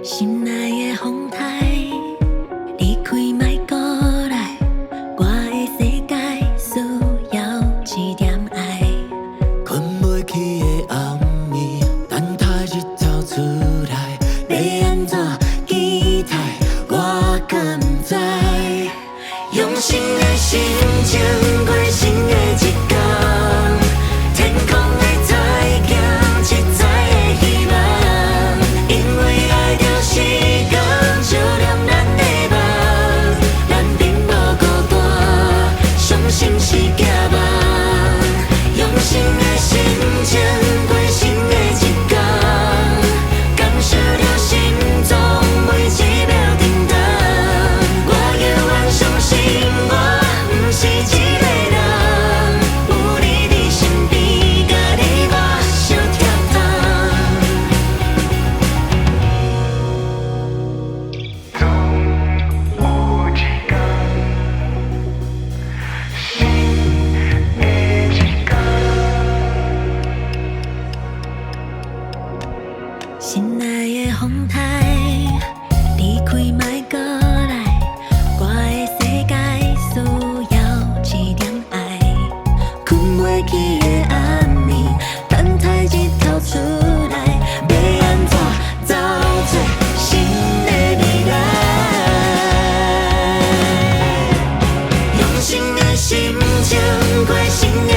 心內的風台，離開莫閣來，我的世界需要一點愛。睏袂去的暗暝，等待日頭出來，欲按怎期待，我敢知。用新的心情過新的一工，天空的太陽，七彩的希望。因為愛著時間照亮咱的夢，咱並無孤單，相信是寄望。用新的心情過新的一工，感受著心臟每一秒叮當。我猶原相信我毋是一个人，有你佇身邊，共你我相貼通。總有一工，新的一工。心內的風台，離開莫閣來，我的世界需要一點愛。睏袂去的暗暝，等待日頭出來，欲按怎走出新的未來？用新的心情過新的